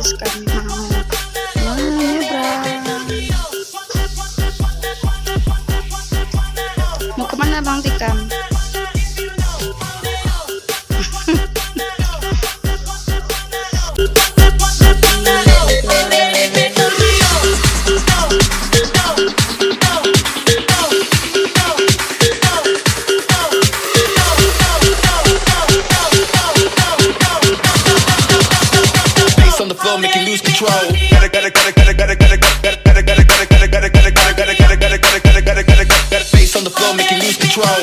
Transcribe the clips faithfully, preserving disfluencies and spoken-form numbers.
Kami mau menyeberang. Mau ke mana, Bang Tikam? Bass on the floor, make you lose control. Bass on the floor, make you lose control.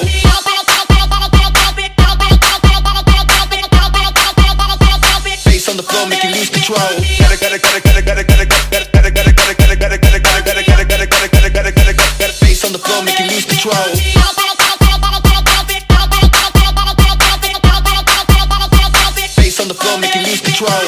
Bass on the floor, make you lose control. Bass on the floor, make you lose control. Bass on the floor, make you lose control.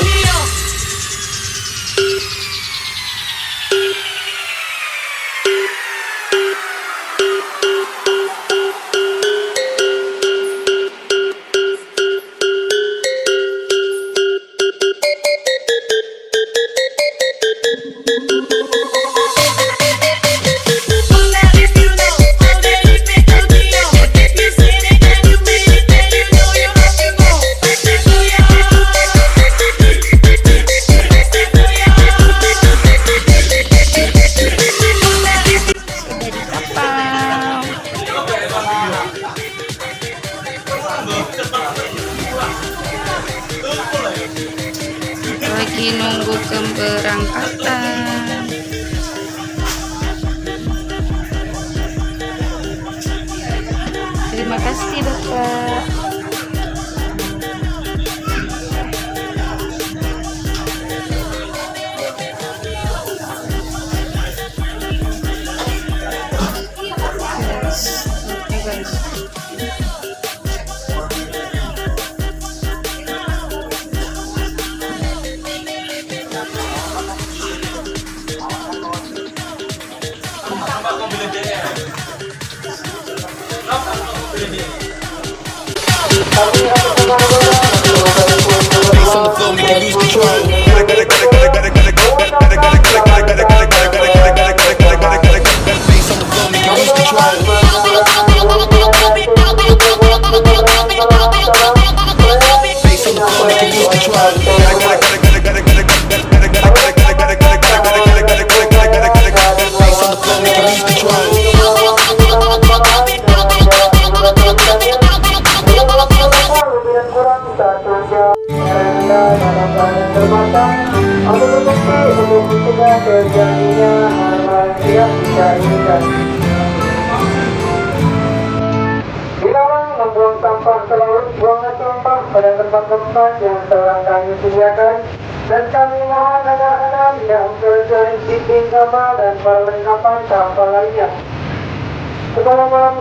Sudah di kapal. Lagi nunggu keberangkatan. Terima kasih, Bapak. Yes. Oke, guys. Bass on the floor, make you lose control. Bass on the floor, make you lose control. Bass on the floor, make you lose control. Bass on the floor, make you lose control. Lebih kurang satu jam. Karena dalam keadaan terbatas, untuk berhenti untuk mencegah terjadinya hal-hal tidak diinginkan. Dilarang membuang sampah ke laut, buanglah sampah pada tempat-tempat yang telah kami sediakan, dan kami mohon anak-anak tidak mempercayai dinding kamar dan perlengkapan sampah lainnya. Kepada malam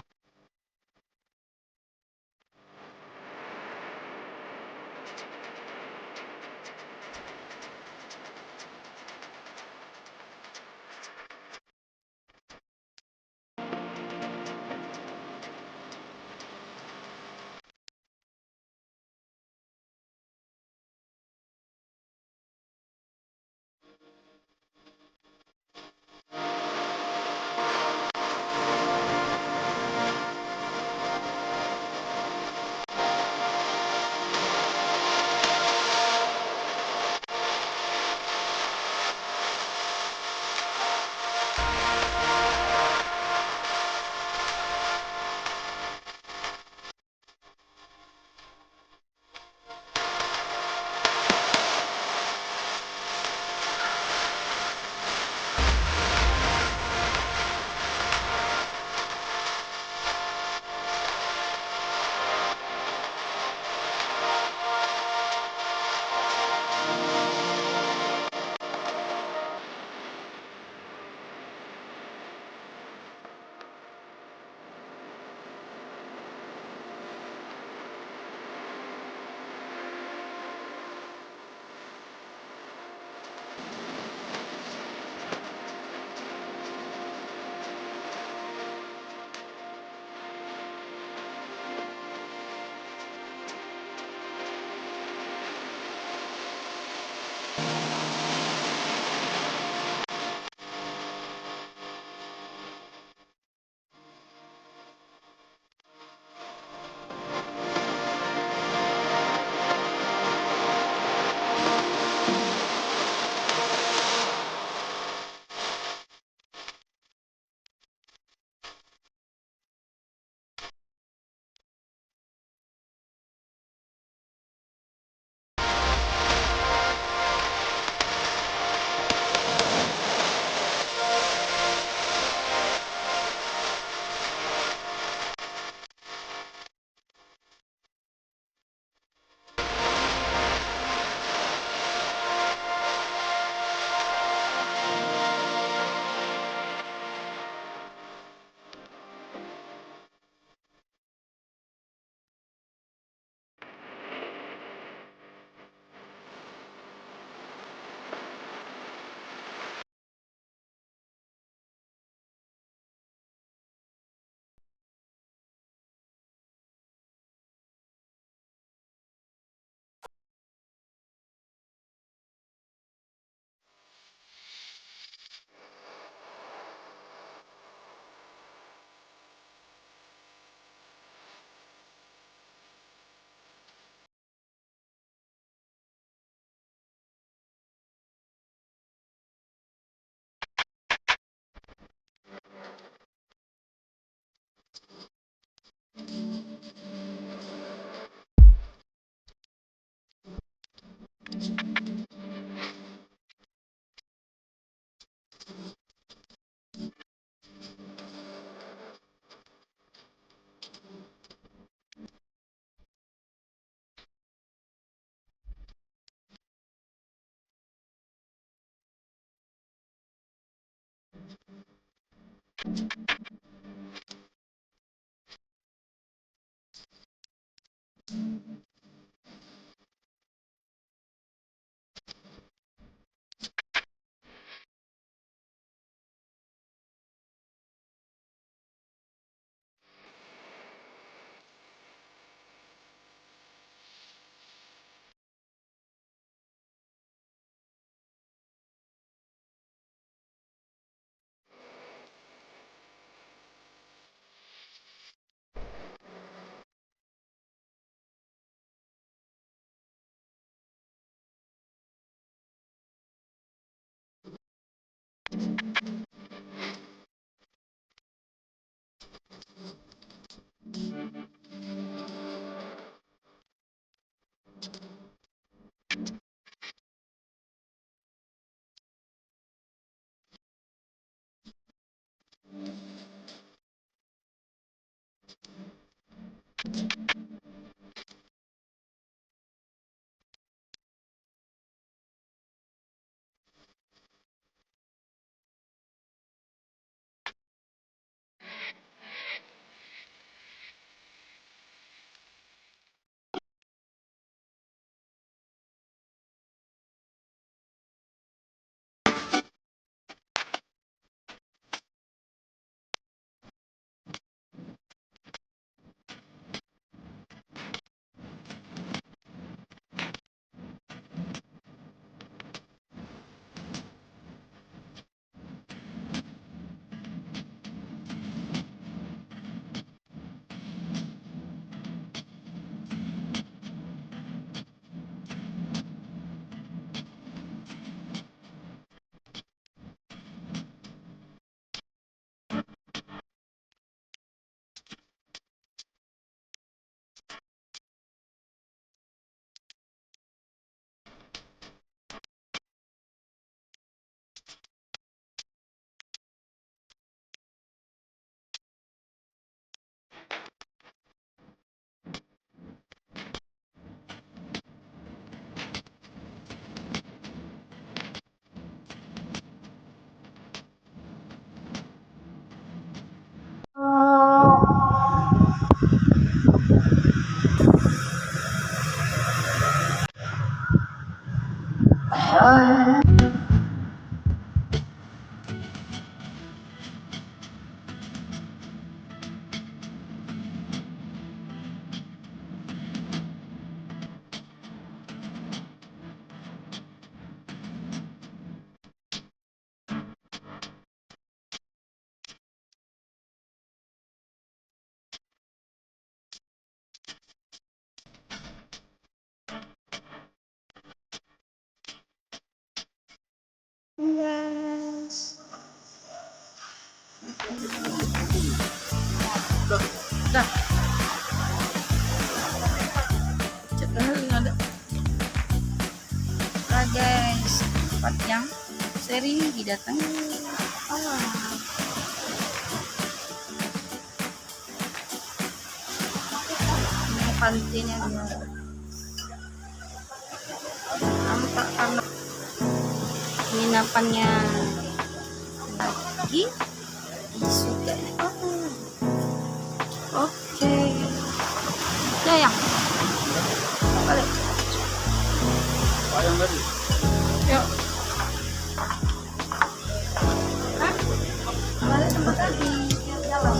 Dah. Cek dah, ada. Oke, guys, tempat yang sering didatangi. Ah. Ini pantainya dia. Nampak karena penginapannya lagi disukai. Oh. Oke. Ya, ya. Balik. Payung tadi. Yuk. Hah? Balik tempat tadi. Jalan.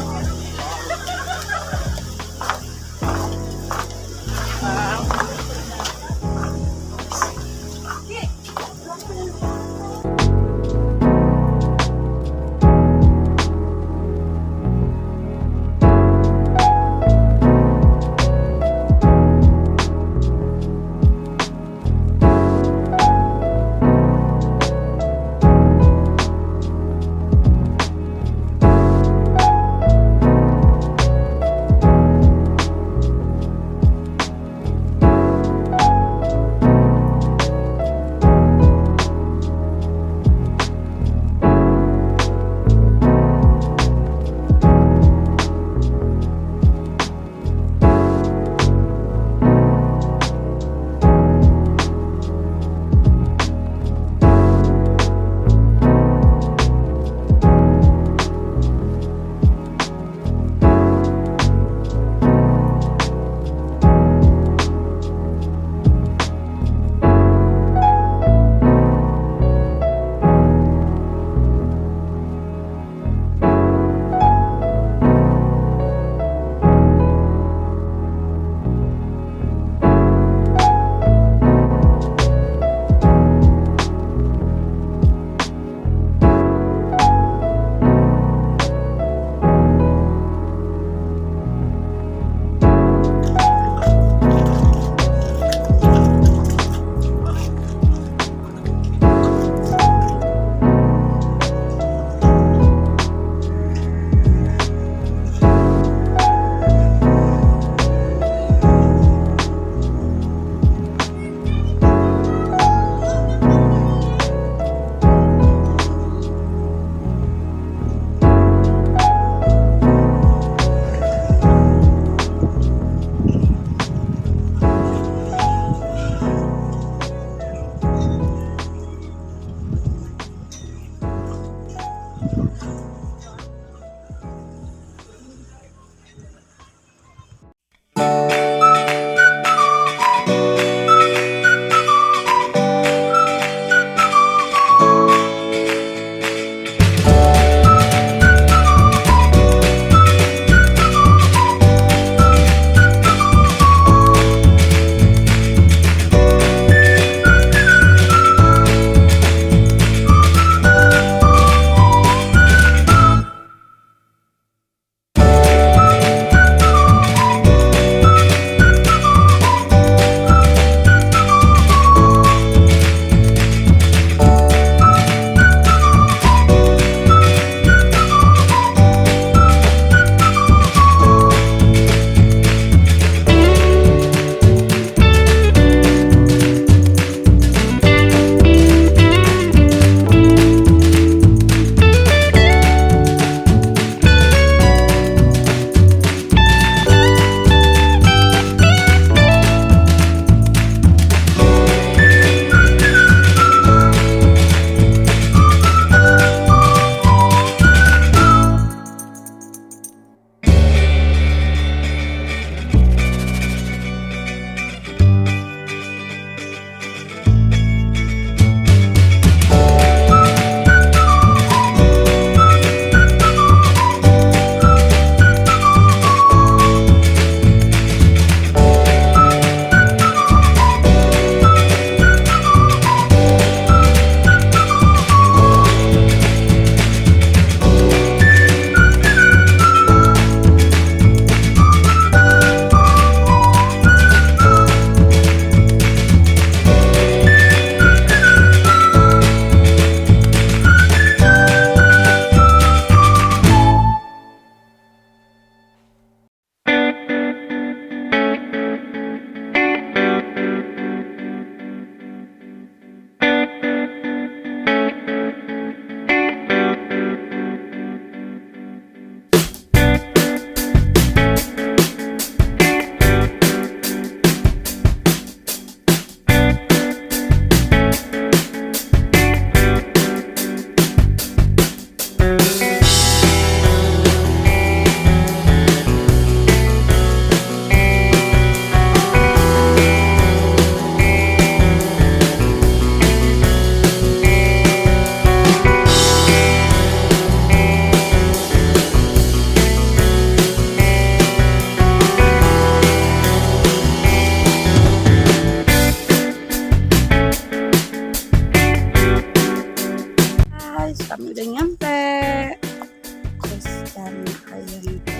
Udah nyampe. Terus cari ayam itu.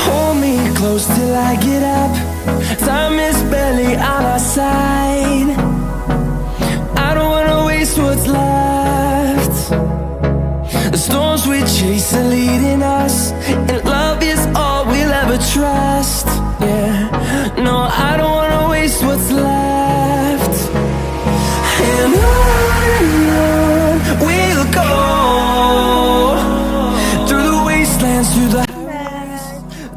Hold me close till I get up. Time is barely on our side. I don't wanna waste what's left. The storms we chase are leading us, and love is all we'll ever trust. Yeah, no, I don't wanna waste what's left. And on and on we'll go, through the wastelands, through the highways,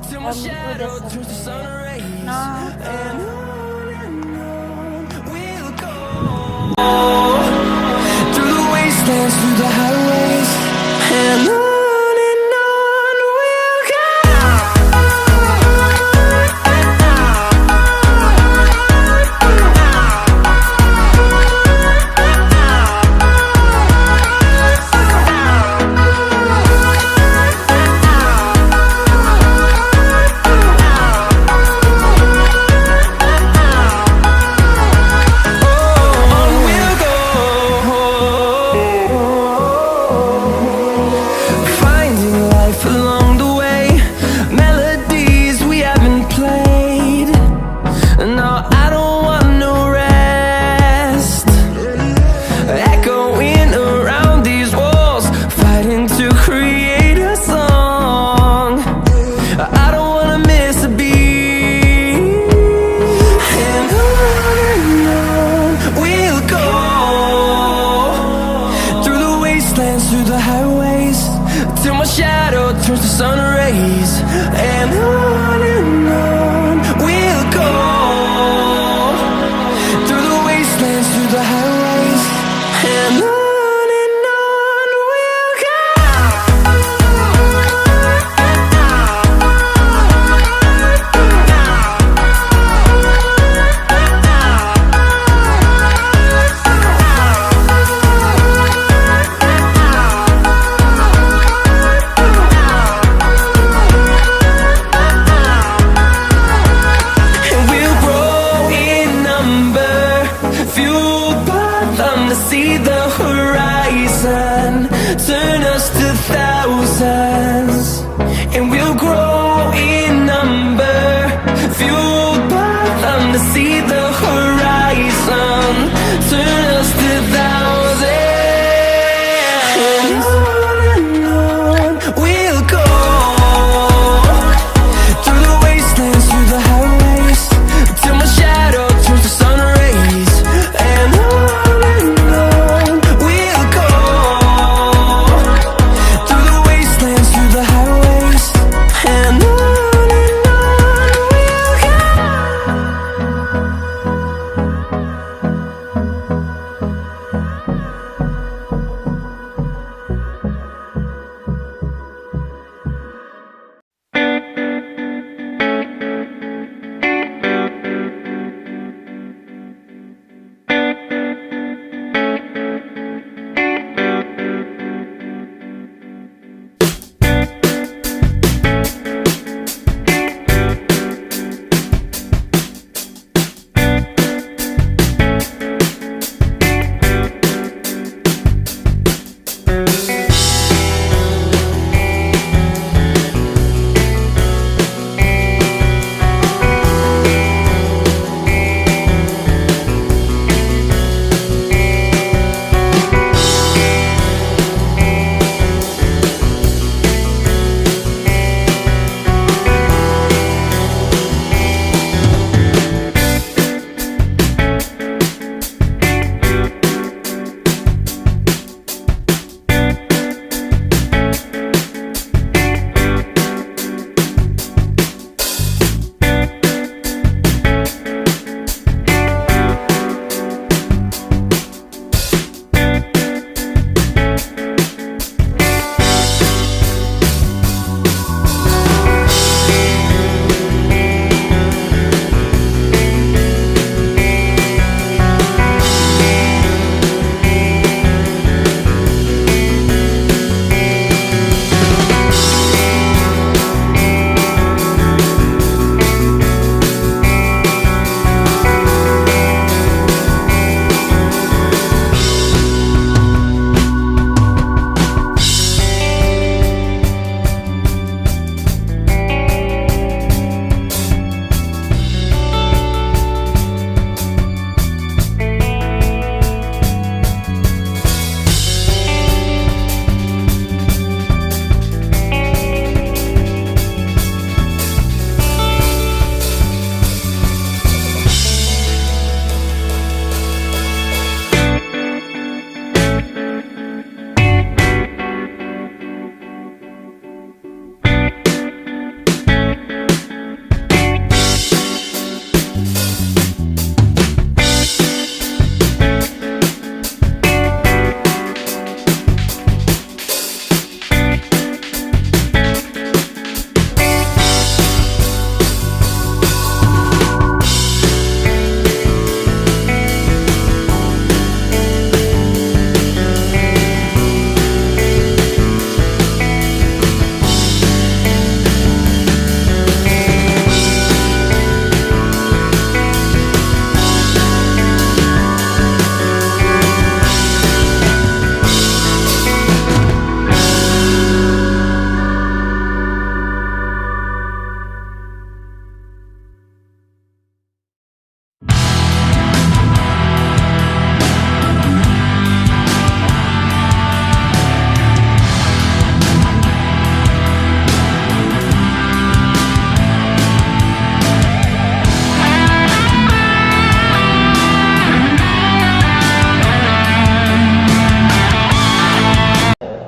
till my shadow turns to sun rays. And on and on we'll go, through the wastelands, through the highways, and on and on we'll go. On we'll go, finding life along the way, melodies we haven't played. No, I don't want no rest. Echoing around these walls, fighting to create a song. I don't wanna miss a beat. And on and on we'll go, through the wastelands, through the highways, till my shadow turns to sun rays. And on and on we'll go, through the wastelands, through the highways, and on and on we'll go. And we'll grow in number, fueled by them to see the horizon, turn us to thousands. And we'll grow in number, fueled by them to see the horizon, turn us to thousands.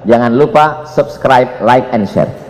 Jangan lupa subscribe, like, and share.